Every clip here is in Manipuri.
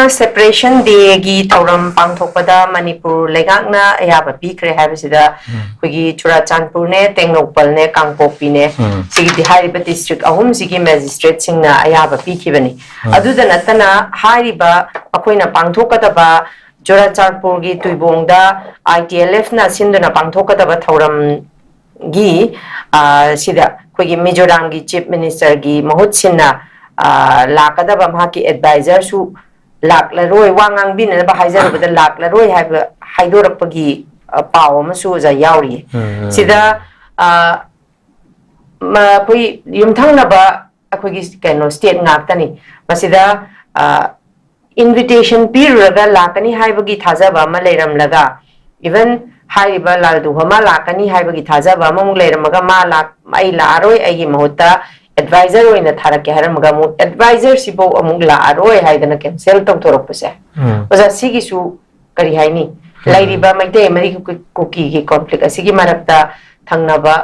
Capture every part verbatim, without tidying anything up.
ꯁꯦꯄꯔꯦꯁꯟ ꯗꯦꯒꯤ ꯊꯧꯔꯝ ꯄꯥꯡꯊꯣꯛꯄꯗ ꯃꯅꯤꯄꯨꯔ ꯂꯩꯉꯥꯛꯅ ꯑꯌꯥꯕ ꯄꯤꯈ꯭ꯔꯦ ꯍꯥꯏꯕꯁꯤꯗ ꯑꯩꯈꯣꯏꯒꯤ ꯆꯨꯔꯥꯆꯥꯟꯄꯨꯔꯅꯦ, ꯇꯦꯡꯅꯧꯄꯜꯅꯦ, ꯀꯥꯡꯄꯣꯛꯄꯤꯅꯦ, ꯎꯝ꯫ ꯁꯤꯒꯤꯗꯤ ꯍꯥꯏꯔꯤꯕ ꯗꯤꯁꯇ꯭ꯔꯤꯛ ꯑꯍꯨꯝꯁꯤꯒꯤ ꯃꯦꯖꯤꯁꯇ꯭ꯔꯦꯠꯁꯤꯡꯅ ꯑꯌꯥꯕ ꯄꯤꯈꯤꯕꯅꯤ꯫ ꯎꯝ꯫ ꯑꯗꯨꯗ ꯅꯠꯇꯅ ꯍꯥꯏꯔꯤꯕ ꯑꯩꯈꯣꯏꯅ ꯄꯥꯡꯊꯣꯛꯀꯗꯕ ꯆꯨꯔꯥꯆꯥꯟꯄꯨꯔꯒꯤ ꯇꯨꯏꯕꯣꯡꯗ ꯑꯥꯏ ꯇꯤ ꯑꯦꯜ ꯑꯦꯐꯅ ꯁꯤꯟꯗꯨꯅ ꯄꯥꯡꯊꯣꯛꯀꯗꯕ ꯊꯧꯔꯝ ꯒꯤ, ꯑ, ꯁꯤꯗ ꯑꯩꯈꯣꯏꯒꯤ ꯃꯤꯖꯣꯔꯥꯝꯒꯤ ꯆꯤꯐ ꯃꯤꯅꯤꯁꯇꯔꯒꯤ ꯃꯍꯨꯠ ꯁꯤꯟꯅ, ꯑ, ꯂꯥꯛꯀꯗꯕ ꯃꯍꯥꯛꯀꯤ ꯑꯦꯗꯚꯥꯏꯖꯔꯁꯨ ꯂꯥꯛꯂꯔꯣꯏ, ꯋꯥ ꯉꯥꯡꯕꯤꯅꯅꯕ ꯍꯥꯏꯖꯔꯨꯕꯗ ꯂꯥꯛꯂꯔꯣꯏ ꯍꯥꯏꯕ ꯍꯥꯏꯗꯣꯔꯛꯄꯒꯤ, ꯑ, ꯄꯥꯎ ꯑꯃꯁꯨ ꯑꯣꯖꯥ ꯌꯥꯎꯔꯤꯌꯦ꯫ ꯎꯝ, ꯎꯝ꯫ ꯁꯤꯗ, ꯑ, ꯃ-, ꯑꯩꯈꯣꯏ ꯌꯨꯝꯊꯪꯅꯕ ꯑꯩꯈꯣꯏꯒꯤ ꯀꯩꯅꯣ ꯁ꯭ꯇꯦꯠ ꯉꯥꯛꯇꯅꯤ꯫ ꯃꯁꯤꯗ, ꯑ, ꯏꯟꯚꯤꯇꯦꯁꯟ ꯄꯤꯔꯨꯔꯒ ꯂꯥꯛꯀꯅꯤ ꯍꯥꯏꯕꯒꯤ ꯊꯥꯖꯕ ꯑꯃ ꯂꯩꯔꯝꯂꯒ, ꯏꯚꯟ ꯍꯥꯏꯔꯤꯕ ꯂꯥꯜꯗꯨꯍꯣꯃꯥ ꯂꯥꯛꯀꯅꯤ ꯍꯥꯏꯕꯒꯤ ꯊꯥꯖꯕ ꯑꯃꯃꯨꯛ ꯂꯩꯔꯝꯃꯒ, ꯃꯥ ꯂꯥꯛ-, "ꯑꯩ ꯂꯥꯛꯑꯔꯣꯏ, ꯑꯩꯒꯤ ꯃꯍꯨꯠꯇ ꯑꯦꯗꯚꯥꯏꯖꯔ ꯑꯣꯏꯅ ꯊꯥꯔꯛꯀꯦ" ꯍꯥꯏꯔꯝꯃꯒ, ꯑꯃꯨꯛ ꯑꯦꯗꯚꯥꯏꯖꯔꯁꯤꯐꯧ ꯑꯃꯨꯛ ꯂꯥꯛꯑꯔꯣꯏ ꯍꯥꯏꯗꯅ ꯀꯦꯟꯁꯦꯜ ꯇꯧꯊꯣꯔꯛꯄꯁꯦ, ꯎꯝ꯫ ꯑꯣꯖꯥ, ꯁꯤꯒꯤꯁꯨ ꯀꯔꯤ ꯍꯥꯏꯅꯤ? ꯎꯝ꯫ ꯂꯩꯔꯤꯕ ꯃꯩꯇꯩ ꯑꯃꯗꯤ ꯀꯨꯀꯤ-, ꯀꯨꯀꯤꯒꯤ ꯀꯣꯟꯐ꯭ꯂꯤꯛ ꯑꯁꯤꯒꯤ ꯃꯔꯛꯇ ꯊꯪꯅꯕ,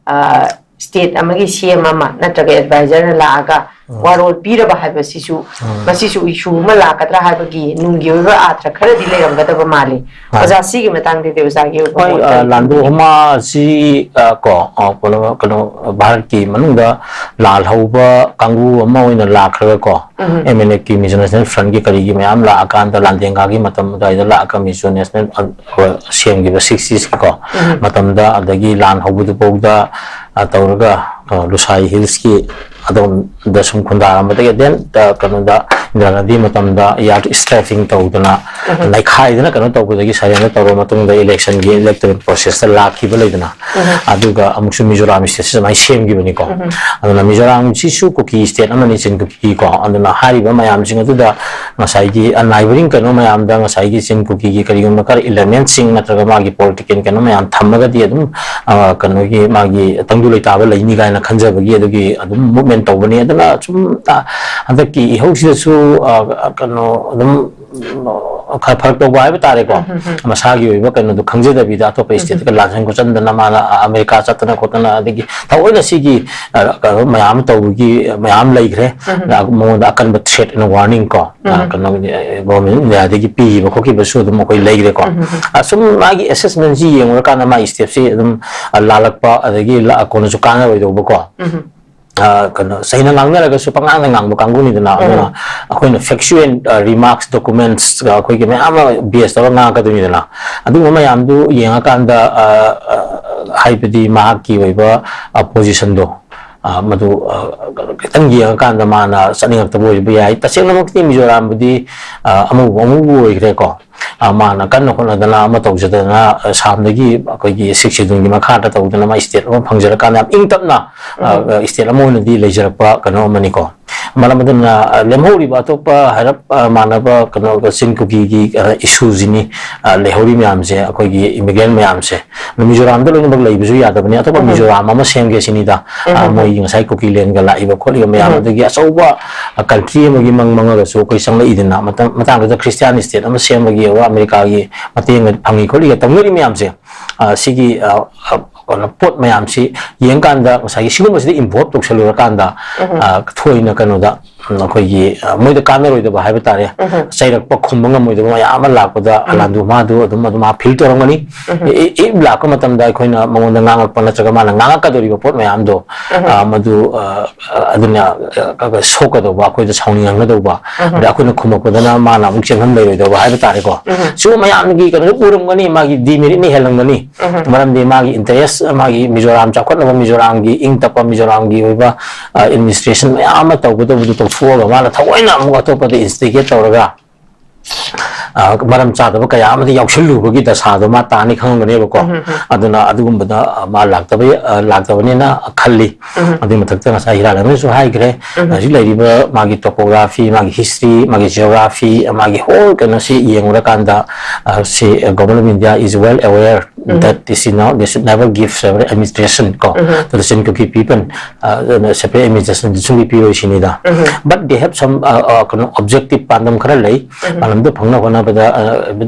ꯑ, ꯁ꯭ꯇꯦꯠ ꯑꯃꯒꯤ ꯁꯤ ꯑꯦꯝ ꯑꯃ ꯅꯠꯇ꯭ꯔꯒ ꯑꯦꯗꯚꯥꯏꯖꯔꯅ ꯂꯥꯛꯑꯒ ꯎꯝ꯫ ꯋꯥꯔꯣꯜ ꯄꯤꯔꯕ ꯍꯥꯏꯕꯁꯤꯁꯨ, ꯎꯝ꯫ ꯃꯁꯤꯁꯨ ꯏꯁꯨ ꯑꯃ ꯂꯥꯛꯀꯗ꯭ꯔꯥ ꯍꯥꯏꯕꯒꯤ ꯅꯨꯡꯒꯤ ꯑꯣꯏꯕ ꯑꯥꯊ꯭ꯔ ꯈꯔꯗꯤ ꯂꯩꯔꯝꯒꯗꯕ ꯃꯥꯜꯂꯤ꯫ ꯃꯥꯅꯤ꯫ ꯑꯣꯖꯥ, ꯁꯤꯒꯤ ꯃꯇꯥꯡꯗꯗꯤ ꯑꯣꯖꯥꯒꯤ ꯑꯣꯏꯕ ꯍꯣꯏ, ꯃꯣꯠ ꯑ, ꯀꯔꯤ ꯂꯥꯟꯗꯣ ꯊꯝꯕꯤꯅꯤꯡꯉꯤ? ꯍꯣꯃꯥꯁꯤ, ꯑ, ꯀꯣ, ꯑ, ꯀꯩꯅꯣ, ꯀꯩꯅꯣ, ꯚꯥꯔꯠꯀꯤ ꯃꯅꯨꯡꯗ ꯂꯥꯜꯍꯧꯕ ꯀꯥꯡꯕꯨ ꯑꯃ ꯑꯣꯏꯅ ꯂꯥꯛꯈ꯭ꯔꯒ ꯀꯣ, ꯎꯝ꯫ ꯑꯦꯝ ꯑꯦꯟ ꯑꯦꯐꯀꯤ ꯃꯤꯖꯣ ꯅꯦꯁꯅꯦꯜ ꯐ꯭ꯔꯟꯠꯀꯤ ꯀꯔꯤꯒꯤ ꯃꯌꯥꯝ ꯂꯥꯛꯑꯀꯥꯟꯗ, ꯂꯥꯟꯗꯦꯡꯒꯥꯒꯤ ꯃꯇꯝ ꯑꯗꯨꯋꯥꯏꯗ ꯂꯥꯛꯑꯒ ꯃꯤꯖꯣ ꯅꯦꯁꯅꯦꯜ, ꯑ, ꯁꯦꯝꯈꯤꯕ ꯁꯤꯛꯁꯇꯤꯁꯀꯤꯀꯣ ꯎꯝ꯫ ꯃꯇꯝꯗ, ꯑꯗꯒꯤ ꯂꯥꯟ ꯍꯧꯕꯗꯨꯐꯥꯎꯗ, ꯑ, ꯇꯧꯔꯒ, ꯑ, ꯂꯨꯁꯥꯏ ꯍꯤꯜꯁꯀꯤ ꯑꯗꯣꯝꯗ ꯁꯨꯝ ꯈꯨꯟꯗꯥꯔꯝꯕꯗꯒꯤ, then, ꯑ, ꯀꯩꯅꯣꯗ, ꯏꯟꯗꯤꯔꯥ ꯒꯥꯟꯙꯤ ꯃꯇꯝꯗ ꯏꯌꯥꯔ ꯏꯁꯇ꯭ꯔꯥꯏꯐꯤꯡ ꯇꯧꯗꯅ, ꯎꯝ꯫ ꯅꯩꯈꯥꯏꯗꯅ ꯀꯩꯅꯣ ꯇꯧꯕꯗꯒꯤ, ꯁꯔꯦꯟꯗꯔ ꯇꯧꯔꯕ ꯃꯇꯨꯡꯗ ꯏꯂꯦꯛꯁꯟꯒꯤ ꯏꯂꯦꯛꯇꯣꯔꯦꯜ ꯄ꯭ꯔꯣꯁꯦꯁꯇ ꯂꯥꯛꯈꯤꯕ ꯂꯩꯗꯅ, ꯎꯝ꯫ ꯑꯗꯨꯒ ꯑꯃꯨꯛꯁꯨ ꯃꯤꯖꯣꯔꯥꯝ ꯁ꯭ꯇꯦꯠꯁꯤ ꯑꯗꯨꯃꯥꯏꯅ ꯁꯦꯝꯈꯤꯕꯅꯤꯀꯣ꯫ ꯎꯝ꯫ ꯑꯗꯨꯅ ꯃꯤꯖꯣꯔꯥꯝꯁꯤꯁꯨ ꯀꯨꯀꯤ ꯁ꯭ꯇꯦꯠ ꯑꯃꯅꯤ, ꯆꯤꯟ ꯀꯨꯀꯤꯀꯣ꯫ ꯑꯗꯨꯅ ꯍꯥꯏꯔꯤꯕ ꯃꯌꯥꯝꯁꯤꯡ ꯑꯗꯨꯗ ꯉꯁꯥꯏꯒꯤ, ꯑ, ꯅꯥꯏꯕꯔꯤꯡ ꯀꯩꯅꯣ ꯃꯌꯥꯝꯗ ꯉꯁꯥꯏꯒꯤ ꯆꯤꯟ ꯀꯨꯀꯤꯒꯤ ꯀꯔꯤꯒꯨꯝꯕ ꯈꯔ ꯏꯂꯦꯃꯦꯟꯁꯤꯡ ꯅꯠꯇ꯭ꯔꯒ ꯃꯥꯒꯤ ꯄꯣꯂꯤꯇꯤꯀꯦꯜ ꯀꯩꯅꯣ ꯃꯌꯥꯝ ꯊꯝꯃꯒꯗꯤ ꯑꯗꯨꯝ, ꯑ, ꯀꯩꯅꯣꯒꯤ ꯃꯥꯒꯤ ꯇꯪꯗꯨ ꯂꯩꯇꯥꯕ ꯂꯩꯅꯤ ꯀꯥꯏꯅ ꯈꯟꯖꯕꯒꯤ ꯑꯗꯨꯒꯤ ꯑꯗꯨꯝ ꯃꯨꯞꯃꯦꯟ ꯇꯧꯕꯅꯤ꯫ ꯑꯗꯨꯅ ꯁꯨꯝ, ꯑ, ꯍꯟꯗꯛꯀꯤ ꯏꯍꯧꯁꯤꯗꯁꯨ, ꯑ, ꯀꯩꯅꯣ ꯑꯗꯨꯝ ꯈꯔ ꯐꯔꯛ ꯇꯧꯕ ꯍꯥꯏꯕ ꯇꯥꯔꯦꯀꯣ꯫ ꯃꯁꯥꯒꯤ ꯑꯣꯏꯕ ꯀꯩꯅꯣꯗꯣ ꯈꯪꯖꯗꯕꯤꯗ ꯑꯇꯣꯞꯄ ꯁ꯭ꯇꯦꯠꯇꯒ ꯂꯥꯟꯖꯟ ꯈꯣꯠꯆꯟꯗꯅ ꯃꯥꯅ ꯑꯃꯦꯔꯤꯀꯥ ꯆꯠꯇꯅ ꯈꯣꯠꯇꯅ, ꯑꯗꯒꯤ ꯊꯑꯣꯏꯅ ꯁꯤꯒꯤ ꯀꯩꯅꯣ ꯃꯌꯥꯝ ꯇꯧꯕꯒꯤ ꯃꯌꯥꯝ ꯂꯩꯈ꯭ꯔꯦ꯫ ꯃꯉꯣꯟꯗ ꯑꯀꯟꯕ threat and warning ꯀꯣ, ꯀꯩꯅꯣꯒꯤ ꯒꯣꯔꯃꯦꯟ ꯑꯣꯐ ꯏꯟꯗꯤꯌꯥꯗꯒꯤ ꯄꯤꯈꯤꯕ ꯈꯣꯠꯈꯤꯕꯁꯨ ꯑꯗꯨꯝ ꯑꯩꯈꯣꯏ ꯂꯩꯈ꯭ꯔꯦꯀꯣ꯫ ꯑꯁꯨꯝ ꯃꯥꯒꯤ ꯑꯦꯁꯦꯁꯃꯦꯟꯁꯤ ꯌꯦꯡꯉꯨꯔꯀꯥꯟꯗ ꯃꯥꯒꯤ ꯁ꯭ꯇꯦꯞꯁꯤ ꯑꯗꯨꯝ ꯂꯥꯜꯂꯛꯄ, ꯑꯗꯒꯤ ꯀꯣꯟꯅꯁꯨ ꯀꯥꯟꯅꯔꯣꯏꯗꯧꯕꯀꯣ꯫ ꯀꯩꯅꯣ ꯆꯩꯅ ꯉꯥꯡꯅꯔꯒꯁꯨ ꯄꯉꯥꯡꯗ ꯉꯥꯡꯕ ꯀꯥꯡꯕꯨꯅꯤꯗꯅ꯫ ꯑꯗꯨꯅ ꯑꯩꯈꯣꯏꯅ ꯐꯦꯛꯆꯨꯋꯦꯜ ꯔꯤꯃꯥꯔꯛꯁ, ꯗꯣꯀꯨꯃꯦꯟꯁ ꯑꯩꯈꯣꯏꯒꯤ ꯃꯌꯥꯝ ꯑꯃ ꯕꯦꯁ ꯇꯧꯔꯒ ꯉꯥꯡꯉꯛꯀꯗꯣꯏꯅꯤꯗꯅ꯫ ꯑꯗꯨꯒꯨꯝꯕ ꯃꯌꯥꯝꯗꯨ ꯌꯦꯡꯉꯀꯥꯟꯗ ꯍꯥꯏꯕꯗꯤ ꯃꯍꯥꯛꯀꯤ ꯑꯣꯏꯕ ꯄꯣꯖꯤꯁꯟꯗꯣ ꯃꯗꯨ ꯈꯤꯇꯪ ꯌꯦꯡꯉꯀꯥꯟꯗ ꯃꯥꯅ ꯆꯠꯅꯤꯡꯉꯛꯇꯕ ꯑꯣꯏꯕ ꯌꯥꯏ꯫ ꯇꯁꯦꯡꯅꯃꯛꯀꯤ ꯃꯤꯖꯣꯔꯥꯝꯕꯨꯗꯤ ꯑꯃꯕꯨ ꯑꯃꯕꯨ ꯑꯣꯏꯈ꯭ꯔꯦꯀꯣ꯫ ꯃꯥꯅ ꯀꯟꯅ ꯍꯣꯠꯅꯗꯅ ꯑꯃ ꯇꯧꯖꯗꯅ ꯁꯥꯝꯗꯒꯤ ꯑꯩꯈꯣꯏꯒꯤ ꯁꯤꯛꯁ ꯁꯦꯗꯨꯜꯒꯤ ꯃꯈꯥꯗ ꯇꯧꯗꯅ ꯃꯥ ꯁ꯭ꯇꯦꯠ ꯑꯃ ꯐꯪꯖꯔꯀꯥꯟꯗ ꯌꯥꯝ ꯏꯪ ꯇꯞꯅ ꯁ꯭ꯇꯦꯠ ꯑꯃ ꯑꯣꯏꯅꯗꯤ ꯂꯩꯖꯔꯛꯄ ꯀꯩꯅꯣ ꯑꯃꯅꯤꯀꯣ꯫ ꯃꯔꯝ ꯑꯗꯨꯅ ꯂꯦꯝꯍꯧꯔꯤꯕ ꯑꯇꯣꯞꯄ ꯍꯥꯏꯔꯞ ꯃꯥꯟꯅꯕ ꯀꯩꯅꯣ ꯆꯤꯡ ꯀꯨꯀꯤꯒꯤ ꯏꯁꯨꯁꯤꯅꯤ꯫ ꯂꯩꯍꯧꯔꯤ ꯃꯌꯥꯝꯁꯦ, ꯑꯩꯈꯣꯏꯒꯤ ꯏꯃꯤꯒ꯭ꯔꯦꯟ ꯃꯌꯥꯝꯁꯦ ꯃꯤꯖꯣꯔꯥꯝꯗ ꯂꯣꯏꯅꯃꯛ ꯂꯩꯕꯁꯨ ꯌꯥꯗꯕꯅꯤ꯫ ꯑꯇꯣꯞꯄ ꯃꯤꯖꯣꯔꯥꯝ ꯑꯃ ꯁꯦꯝꯒꯦ ꯁꯤꯅꯤꯗ꯫ ꯃꯣꯏꯒꯤ ꯉꯁꯥꯏ ꯀꯨꯀꯤꯂꯦꯟꯒ ꯂꯥꯛꯏꯕ ꯈꯣꯠꯂꯤꯕ ꯃꯌꯥꯝ, ꯑꯗꯒꯤ ꯑꯆꯧꯕ ꯀꯟꯇ꯭ꯔꯤ ꯑꯃꯒꯤ ꯃꯪ ꯃꯪꯉꯒꯁꯨ ꯑꯩꯈꯣꯏ ꯆꯪꯂꯛꯏꯗꯅ꯫ ꯃꯇꯝ ꯃꯇꯥꯡꯗꯨꯗ ꯈ꯭ꯔꯤꯁꯇꯤꯌꯥꯟ ꯁ꯭ꯇꯦꯠ ꯑꯃ ꯁꯦꯝꯕꯒꯤ ꯑꯣꯏꯕ ꯑꯃꯦꯔꯤꯀꯥꯒꯤ ꯃꯇꯦꯡ ꯐꯪꯉꯤ ꯈꯣꯠꯂꯤꯒ ꯇꯧꯅꯔꯤ ꯃꯌꯥꯝꯁꯦ, ꯁꯤꯒꯤ ꯀꯩꯅꯣ ꯄꯣꯠ ꯃꯌꯥꯝꯁꯤ ꯌꯦꯡꯀꯥꯟꯗ ꯉꯁꯥꯏꯒꯤ ꯁꯤꯒꯨꯝꯕꯁꯤꯗ ꯏꯟꯚꯣꯜꯕ ꯇꯧꯁꯜꯂꯨꯔꯀꯥꯟꯗ ꯊꯣꯏꯅ ꯀꯩꯅꯣꯗ ꯑꯩꯈꯣꯏꯒꯤ ꯃꯣꯏꯗ ꯀꯥꯟꯅꯔꯣꯏꯗꯕ ꯍꯥꯏꯕ ꯇꯥꯔꯦ꯫ ꯆꯩꯔꯛꯄ ꯈꯨꯝꯕ ꯉꯝꯃꯣꯏꯗꯕ ꯃꯌꯥꯝ ꯑꯃ ꯂꯥꯛꯄꯗ ꯑꯂꯥꯟꯗꯨ ꯃꯥꯗꯨ ꯑꯗꯨꯝ ꯑꯗꯨꯝ ꯐꯤꯜ ꯇꯧꯔꯝꯒꯅꯤ꯫ ꯏꯐ ꯂꯥꯛꯄ ꯃꯇꯝꯗ ꯑꯩꯈꯣꯏꯅ ꯃꯉꯣꯟꯗ ꯉꯥꯡꯉꯛꯄ ꯅꯠꯇ꯭ꯔꯒ ꯃꯥꯅ ꯉꯥꯡꯉꯛꯀꯗꯧꯔꯤꯕ ꯄꯣꯠ ꯃꯌꯥꯝꯗꯣ ꯃꯗꯨ ꯑꯗꯨꯅ ꯁꯣꯛꯀꯗꯧꯕ, ꯑꯩꯈꯣꯏꯗ ꯁꯥꯎꯅꯤꯡꯍꯟꯒꯗꯧꯕ, ꯑꯗ ꯑꯩꯈꯣꯏꯅ ꯈꯨꯝꯃꯛꯄꯗꯅ ꯃꯥꯅ ꯑꯃꯨꯛ ꯆꯦꯟꯐꯝ ꯂꯩꯔꯣꯏꯗꯧꯕ ꯍꯥꯏꯕ ꯇꯥꯔꯦꯀꯣ꯫ ꯁꯤꯒꯨꯝꯕ ꯃꯌꯥꯝꯒꯤ ꯀꯩꯅꯣꯗ ꯎꯔꯝꯒꯅꯤ, ꯃꯥꯒꯤ ꯗꯤꯃꯦꯔꯤꯠꯅ ꯍꯦꯜꯂꯝꯒꯅꯤ꯫ ꯃꯔꯝꯗꯤ ꯃꯥꯒꯤ ꯏꯟꯇꯔꯦꯁ, ꯃꯥꯒꯤ ꯃꯤꯖꯣꯔꯥꯝ ꯆꯥꯎꯈꯠꯅꯕ, ꯃꯤꯖꯣꯔꯥꯝꯒꯤ ꯏꯪ ꯇꯞꯄ, ꯃꯤꯖꯣꯔꯥꯝꯒꯤ ꯑꯣꯏꯕ ꯑꯦꯗꯃꯤꯅꯤꯁꯇ꯭ꯔꯦꯁꯟ ꯃꯌꯥꯝ ꯑꯃ ꯇꯧꯒꯗꯧꯕꯗꯨ ꯇꯧꯊꯣꯛꯑꯒ ꯃꯥꯅ ꯊꯑꯣꯏꯅ ꯑꯃꯨꯛ ꯑꯇꯣꯞꯄꯗ ꯏꯟꯁꯇꯤꯒꯦꯠ ꯇꯧꯔꯒ ꯑ, ꯃꯔꯝ ꯆꯥꯗꯕ ꯀꯌꯥ ꯑꯃꯗꯤ ꯌꯥꯎꯁꯜꯂꯨꯕꯒꯤ ꯗꯁꯥꯗꯣ ꯃꯥ ꯇꯥꯅꯤ ꯈꯪꯉꯝꯒꯅꯦꯕꯀꯣ꯫ ꯑꯗꯨꯅ ꯑꯗꯨꯒꯨꯝꯕꯗ, ꯑ, ꯃꯥ ꯂꯥꯛꯇꯕ, ꯑ, ꯂꯥꯛꯇꯕꯅꯤꯅ ꯈꯜꯂꯤ꯫ ꯑꯗꯨꯒꯤ ꯃꯊꯛꯇ ꯉꯁꯥꯏ ꯍꯤꯔꯥꯂꯦꯝꯅꯁꯨ ꯍꯥꯏꯈ꯭ꯔꯦ, ꯍꯧꯖꯤꯛ ꯂꯩꯔꯤꯕ ꯃꯥꯒꯤ topography, ꯃꯥꯒꯤ history, ꯃꯥꯒꯤ geography, ꯃꯥꯒꯤ whole ꯀꯩꯅꯣꯁꯤ ꯌꯦꯡꯉꯨꯔꯀꯥꯟꯗ, ꯑ, ꯁꯤ, ꯑ, Government of India is well aware that this is not, they should never give separate administration ꯀꯣ, to the Chin Kuki people, ꯑ, separate administration ꯁꯨꯡꯄꯤ ꯄꯤꯔꯣꯏ ꯁꯤꯅꯤꯗ꯫ But they have some, ꯑ, ꯑ, ꯀꯩꯅꯣ, objective ꯄꯥꯟꯗꯝ ꯈꯔ ꯂꯩ꯫ ꯄꯥꯟꯗꯝꯗꯣ ꯐꯪꯅꯕ ꯍꯣꯠꯅꯕꯗ, ꯑ,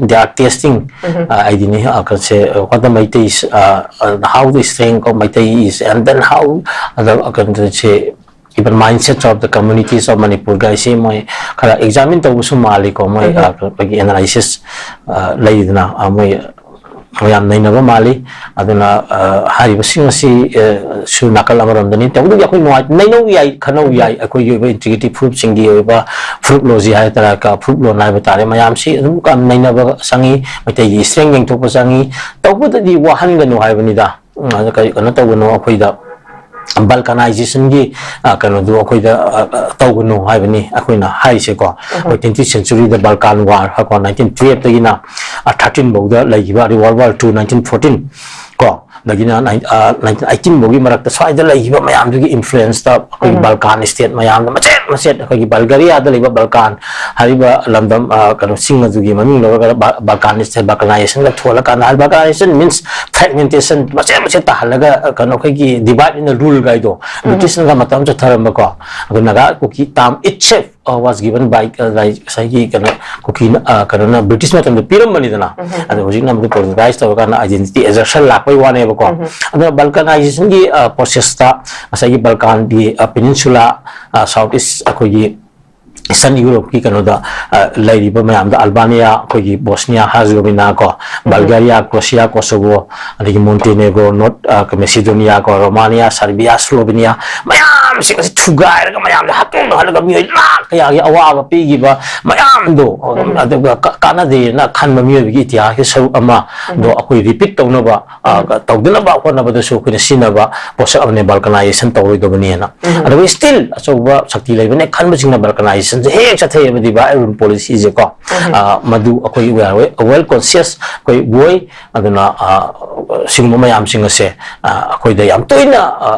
they are testing, ꯑ, ꯑꯩꯗꯤꯅꯤ, ꯑ, ꯀꯩꯅꯣꯁꯦ, what the Meiteis, ꯑ, ꯑ, how the strength of Meitei is, and then how the, ꯑ, ꯀꯩꯅꯣꯁꯦ, even mindsets of the communities of Manipur ꯒꯥꯏꯁꯤ ꯃꯣꯏ ꯈꯔ examine ꯇꯧꯕꯁꯨ ꯃꯥꯜꯂꯤꯀꯣ꯫ ꯃꯣꯏ, ꯑ, ꯑꯩꯈꯣꯏꯒꯤ analysis, ꯑ, ꯂꯩꯗꯅ, ꯑ, ꯃꯣꯏ ꯌꯥꯝ ꯅꯩꯅꯕ ꯃꯥꯜꯂꯤ꯫ ꯑꯗꯨꯅ, ꯑ, ꯍꯥꯏꯔꯤꯕꯁꯤꯡ ꯑꯁꯤ, ꯑ, ꯁꯨ ꯅꯥꯀꯜ ꯑꯃꯔꯣꯝꯗꯅꯤ꯫ ꯇꯧꯕꯇꯕꯨ ꯑꯩꯈꯣꯏ ꯅꯨꯡꯉꯥꯏ-, ꯅꯩꯅꯧ ꯌꯥꯏ, ꯈꯟꯅꯧ ꯌꯥꯏ꯫ ꯑꯩꯈꯣꯏꯒꯤ ꯑꯣꯏꯕ integrity ꯐꯨꯔꯨꯞꯁꯤꯡꯒꯤ ꯑꯣꯏꯕ ꯐꯨꯔꯨꯞꯂꯣꯟꯁꯤ ꯍꯥꯏ ꯇꯥꯔꯦ, ꯀ-, ꯐꯨꯔꯨꯞꯂꯣꯟ ꯍꯥꯏꯕ ꯇꯥꯔꯦ꯫ ꯃꯌꯥꯝꯁꯤ ꯑꯗꯨꯝ ꯀ-, ꯅꯩꯅꯕ ꯆꯪꯉꯤ, ꯃꯩꯇꯩꯒꯤ strength ꯌꯦꯡꯊꯣꯛꯄ ꯆꯪꯉꯤ꯫ ꯇꯧꯕꯇꯗꯤ ꯋꯥꯍꯟꯒꯅꯨ ꯍꯥꯏꯕꯅꯤꯗ꯫ ꯎꯝ, ꯑꯗ ꯀꯔꯤ, ꯀꯩꯅꯣ ꯇꯧꯒꯅꯨ, ꯑꯩꯈꯣꯏꯗ balkanization ꯒꯤ, ꯑ, ꯀꯩꯅꯣꯗꯨ ꯑꯩꯈꯣꯏꯗ, ꯑ, ꯑ, ꯇꯧꯒꯅꯨ ꯍꯥꯏꯕꯅꯤ ꯑꯩꯈꯣꯏꯅ ꯍꯥꯏꯔꯤꯁꯦꯀꯣ꯫ ꯑꯩꯈꯣꯏ twentieth century ꯗ Balkan War ꯍꯥꯏꯀꯣ, nineteen twelve ꯇꯒꯤꯅ, ꯑ, thirteen ꯐꯥꯎꯗ ꯂꯩꯈꯤꯕ ꯑꯗꯩ World War two, nineteen fourteen ꯀꯣ, ꯑꯗꯒꯤꯅ nine-, ꯑ, nineteen eighteen ꯐꯥꯎꯒꯤ ꯃꯔꯛꯇ ꯁ꯭ꯋꯥꯏꯗ ꯂꯩꯈꯤꯕ ꯃꯌꯥꯝꯗꯨꯒꯤ influence ꯇ ꯑꯩꯈꯣꯏꯒꯤ Balkan state ꯃꯌꯥꯝꯗ ꯃꯆꯦꯠ ꯃꯆꯦꯠ ꯑꯩꯈꯣꯏꯒꯤ Bulgaria ꯗ ꯂꯩꯕ Balkan ꯍꯥꯏꯔꯤꯕ ꯂꯝꯗꯝ, ꯑ, ꯀꯩꯅꯣꯁꯤꯡ ꯑꯗꯨꯒꯤ ꯃꯃꯤꯡ ꯂꯧꯔꯒ ꯕ-, balkanization, balkanization ꯒ ꯊꯣꯜꯂꯀꯥꯟꯗ, balkanization means fragmentation, ꯃꯆꯦꯠ ꯃꯆꯦꯠ ꯇꯥꯍꯜꯂꯒ, ꯑ, ꯀꯩꯅꯣ ꯑꯩꯈꯣꯏꯒꯤ divide and rule ꯒꯥꯏꯗꯣ ꯕ꯭ꯔꯤꯇꯤꯁꯅꯒ ꯃꯇꯝ ꯆꯠꯊꯔꯝꯕꯀꯣ꯫ ꯑꯗꯣ ꯅꯥꯒꯥ ꯀꯨꯀꯤ term itself, ꯑ, was given by, ꯑ, like, ꯉꯁꯥꯏꯒꯤ ꯀꯩꯅꯣ ꯀꯨꯀꯤꯅ, ꯑ, ꯀꯩꯅꯣꯅ ꯕ꯭ꯔꯤꯇꯤꯁ ꯃꯇꯝꯗ ꯄꯤꯔꯝꯕꯅꯤꯗꯅ꯫ ꯑꯗꯣ ꯍꯧꯖꯤꯛꯅ ꯑꯃꯨꯛ politicized ꯇꯧꯔꯀꯥꯟꯗ identity assertion ꯂꯥꯛꯄꯩ ꯋꯥꯅꯦꯕꯀꯣ꯫ ꯑꯗꯨꯅ balkanization ꯒꯤ, ꯑ, process ꯇ ꯉꯁꯥꯏꯒꯤ Balkan ꯒꯤ, ꯑ, peninsula, ꯑ, South East ꯑꯩꯈꯣꯏꯒꯤ Eastern Europe ꯀꯤ ꯀꯩꯅꯣꯗ, ꯑ, ꯂꯩꯔꯤꯕ ꯃꯌꯥꯝꯗ Albania, ꯑꯩꯈꯣꯏꯒꯤ Bosnia Herzegovina ꯀꯣ, Bulgaria, Croatia, Kosovo, ꯑꯗꯒꯤ Montenegro, North, ꯑ, Macedonia ꯀꯣ, Romania, Serbia, Slovenia, ꯃꯌꯥꯝꯁꯤꯡ ꯑꯁꯤ ꯊꯨꯒꯥꯏꯔꯒ ꯃꯌꯥꯝꯁꯦ ꯍꯥꯠꯇꯣꯛꯅꯍꯜꯂꯒ ꯃꯤꯑꯣꯏ ꯂꯥꯈ ꯀꯌꯥꯒꯤ ꯑꯋꯥꯕ ꯄꯤꯈꯤꯕ ꯃꯌꯥꯝꯗꯣ, ꯑꯗꯨꯒ ꯀ-, ꯀꯥꯟꯅꯗꯦꯅ ꯈꯟꯕ ꯃꯤꯑꯣꯏꯕꯒꯤ ꯏꯇꯤꯍꯥꯁꯀꯤ ꯁꯔꯨꯛ ꯑꯃꯗꯣ ꯑꯩꯈꯣꯏ repeat ꯇꯧꯅꯕ, ꯑ, ꯀ-, ꯇꯧꯗꯅꯕ ꯍꯣꯠꯅꯕꯗꯁꯨ ꯑꯩꯈꯣꯏꯅ ꯁꯤꯖꯤꯟꯅꯕ ꯄꯣꯠꯁꯛ ꯑꯃꯅꯤ balkanization ꯇꯧꯔꯣꯏꯗꯕꯅꯦꯅ꯫ ꯑꯗꯨꯒ still ꯑꯆꯧꯕ ꯁꯛꯇꯤ ꯂꯩꯕꯅꯦ ꯈꯟꯕꯁꯤꯡꯅ balkanization ꯍꯦꯛ ꯆꯠꯊꯩꯑꯕꯗꯤ ꯚꯥꯏ ꯑꯔꯕꯟ ꯄꯣꯂꯤꯁꯤꯁꯦꯀꯣ꯫ ꯎꯝ꯫ ꯑ, ꯃꯗꯨ ꯑꯩꯈꯣꯏ we are well conscious ꯑꯩꯈꯣꯏ ꯑꯣꯏ꯫ ꯑꯗꯨꯅ, ꯑ, ꯁꯤꯒꯨꯝꯕ ꯃꯌꯥꯝꯁꯤꯡ ꯑꯁꯦ, ꯑ, ꯑꯩꯈꯣꯏꯗ ꯌꯥꯝ ꯇꯣꯏꯅ, ꯑ,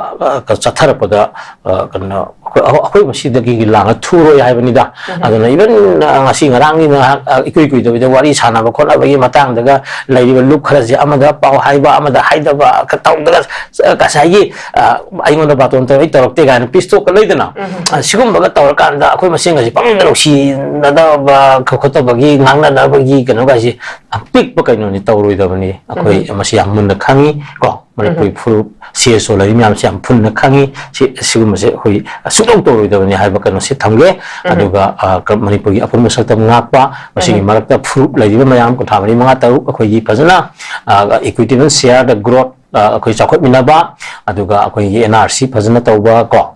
ꯑ, ꯆꯠꯊꯔꯛꯄꯗ, ꯑ, ꯀꯩꯅꯣ, ꯑꯩꯈꯣꯏ, ꯑꯩꯈꯣꯏ ꯃꯁꯤꯗꯒꯤ ꯂꯥꯡꯅ ꯊꯨꯔꯣꯏ ꯍꯥꯏꯕꯅꯤꯗ꯫ ꯎꯝ꯫ ꯑꯗꯨꯅ even, ꯑ, ꯉꯁꯤ ꯉꯔꯥꯡꯒꯤ ꯉꯥꯏꯍꯥꯛ, ꯑ, ꯏꯀꯨꯏ ꯀꯨꯏꯗꯕꯤꯗ ꯋꯥꯔꯤ ꯁꯥꯟꯅꯕ ꯈꯣꯠꯅꯕꯒꯤ ꯃꯇꯥꯡꯗꯒ ꯂꯩꯔꯤꯕ ꯂꯨꯞ ꯈꯔꯁꯦ ꯑꯃꯗ ꯄꯥꯎ ꯍꯥꯏꯕ, ꯑꯃꯗ ꯍꯥꯏꯗꯕ ꯇꯧꯗꯅ, ꯑ, ꯉꯁꯥꯏꯒꯤ, ꯑ, ꯑꯩꯉꯣꯟꯗ ꯕꯥꯇꯣꯟ ꯇꯧꯔꯛꯏ ꯇꯧꯔꯛꯇꯦ ꯀꯥꯏꯅ ꯄꯤꯁ ꯇꯣꯛꯀ ꯂꯩꯗꯅ, ꯎꯝ꯫ ꯑ, ꯁꯤꯒꯨꯝꯕꯒ ꯇꯧꯔꯀꯥꯟꯗ ꯑꯩꯈꯣꯏ ꯃꯁꯦꯟꯒꯁꯦ ꯄꯪꯅꯨꯡꯗ ꯅꯨꯡꯁꯤꯅꯗꯕ ꯈꯣꯠꯇꯕꯒꯤ ꯉꯥꯡꯅꯅꯕꯒꯤ ꯀꯩꯅꯣꯒꯥꯏꯁꯦ ꯌꯥꯝ ꯄꯤꯛꯄ ꯀꯩꯅꯣꯅꯤ ꯇꯧꯔꯣꯏꯗꯕꯅꯤ꯫ ꯑꯩꯈꯣꯏ ꯎꯝ꯫ ꯃꯁꯤ ꯌꯥꯝ ꯃꯨꯟꯅ ꯈꯪꯉꯤ ꯀꯣ꯫ ꯃꯅꯤꯄꯨꯔꯤ ꯎꯝ꯫ ꯐꯨꯔꯨꯞ ꯁꯤ ꯑꯦꯁ ꯑꯣ ꯂꯩꯔꯤ ꯃꯌꯥꯝꯁꯦ ꯌꯥꯝ ꯐꯨꯟꯅ ꯈꯪꯉꯤ꯫ ꯁꯤ, ꯁꯤꯒꯨꯝꯕꯁꯦ ꯑꯩꯈꯣꯏ ꯁꯨꯡꯇꯧ ꯇꯧꯔꯣꯏꯗꯕꯅꯤ ꯍꯥꯏꯕ ꯀꯩꯅꯣꯁꯤ ꯊꯝꯒꯦ꯫ ꯎꯝ꯫ ꯑꯗꯨꯒ, ꯑ, ꯀ-, ꯃꯅꯤꯄꯨꯔꯒꯤ ꯑꯄꯨꯟꯕ ꯁꯛꯇꯝ ꯉꯥꯛꯄ, ꯃꯁꯤꯒꯤ ꯎꯝ꯫ ꯃꯔꯛꯇ ꯐꯨꯔꯨꯞ ꯂꯩꯔꯤꯕ ꯃꯌꯥꯝ ꯀꯨꯟꯊ꯭ꯔꯥ ꯃꯔꯤ, ꯃꯉꯥ, ꯇꯔꯨꯛ ꯑꯩꯈꯣꯏꯒꯤ ꯐꯖꯅ, ꯑ, equitable share the growth, ꯑ, ꯑꯩꯈꯣꯏ ꯆꯥꯎꯈꯠꯃꯤꯟꯅꯕ, ꯑꯗꯨꯒ ꯑꯩꯈꯣꯏꯒꯤ N R C ꯐꯖꯅ ꯇꯧꯕ ꯀꯣ,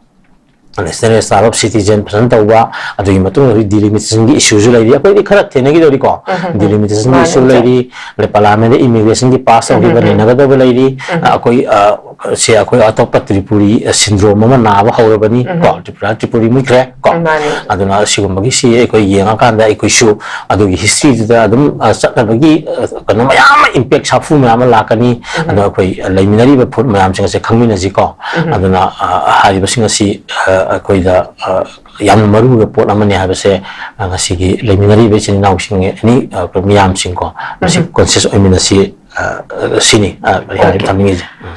National Register of Citizen ꯐꯖꯅ ꯇꯧꯕ, ꯑꯗꯨꯒꯤ ꯃꯇꯨꯡꯗ ꯍꯧꯖꯤꯛ delimitation ꯒꯤ issue ꯁꯨ ꯂꯩꯔꯤ꯫ ꯑꯩꯈꯣꯏꯗꯤ ꯈꯔ ꯊꯦꯡꯅꯈꯤꯗꯧꯔꯤꯀꯣ꯫ ꯎꯝ, ꯎꯝ, ꯎꯝ꯫ Delimitation ꯒꯤ ꯃꯥꯅꯤ, issue ꯏꯆꯦ꯫ ꯂꯩꯔꯤ, ꯑꯗꯩ parliament ꯗ immigration ꯒꯤ pass ꯎꯝ, ꯎꯝ, ꯇꯧꯈꯤꯕ ꯎꯝ꯫ ꯅꯩꯅꯒꯗꯕ ꯂꯩꯔꯤ꯫ ꯎꯝ, ꯎꯝ꯫ ꯑꯩꯈꯣꯏ, ꯑ, ꯁꯦ ꯑꯩꯈꯣꯏ ꯑꯇꯣꯞꯄ ꯇ꯭ꯔꯤꯄꯨꯔꯤ, ꯑ, syndrome ꯑꯃ ꯅꯥꯕ ꯍꯧꯔꯕꯅꯤ ꯎꯝ, ꯎꯝ꯫ ꯀꯣ, ꯇ꯭ꯔꯤꯄꯨꯔꯥ ꯇ꯭ꯔꯤꯄꯨꯔꯤ ꯃꯨꯠꯈ꯭ꯔꯦ ꯀꯣ꯫ ꯎꯝ, ꯃꯥꯅꯤ꯫ ꯑꯗꯨꯅ ꯁꯤꯒꯨꯝꯕꯒꯤꯁꯤ ꯑꯩꯈꯣꯏ ꯌꯦꯡꯉꯀꯥꯟꯗ ꯑꯩꯈꯣꯏꯁꯨ ꯑꯗꯨꯒꯤ history ꯗꯨꯗ ꯑꯗꯨꯝ, ꯑ, ꯆꯠꯅꯕꯒꯤ, ꯑ, ꯀꯩꯅꯣ ꯃꯌꯥꯝ ꯑꯃ impact, ꯁꯥꯐꯨ ꯃꯌꯥꯝ ꯑꯃ ꯂꯥꯛꯀꯅꯤ꯫ ꯎꯝ, ꯎꯝ꯫ ꯑꯗꯣ ꯑꯩꯈꯣꯏ ꯂꯩꯃꯤꯟꯅꯔꯤꯕ ꯐꯨꯔꯨꯞ ꯃꯌꯥꯝꯁꯤꯡ ꯑꯁꯦ ꯈꯪꯃꯤꯟꯅꯁꯤ ꯀꯣ꯫ ꯎꯝ꯫ ꯑꯗꯨꯅ, ꯑ, ꯍꯥꯏꯔꯤꯕꯁꯤꯡ ꯑꯁꯤ, ꯑ, ꯑꯩꯈꯣꯏꯗ, ꯑ, ꯌꯥꯝꯅ ꯃꯔꯨ ꯑꯣꯏꯕ ꯄꯣꯠ ꯑꯃꯅꯤ ꯍꯥꯏꯕꯁꯦ, ꯑ, ꯉꯁꯤꯒꯤ ꯂꯩꯃꯤꯟꯅꯔꯤꯕ ꯏꯆꯤꯟ ꯏꯅꯥꯎꯁꯤꯡ ꯑꯅꯤ, ꯑ, ꯑꯩꯈꯣꯏ ꯃꯤꯌꯥꯝꯁꯤꯡ ꯀꯣ, ꯃꯁꯤ ꯎꯝ꯫ conscious ꯑꯣꯏꯃꯤꯟꯅꯁꯤ, ꯑ, ꯁꯤꯅꯤ, ꯑ, ꯑꯩ ꯍꯥꯏꯕ OK꯫ ꯊꯝꯅꯤꯡꯉꯤꯁꯦ꯫ ꯎꯝ꯫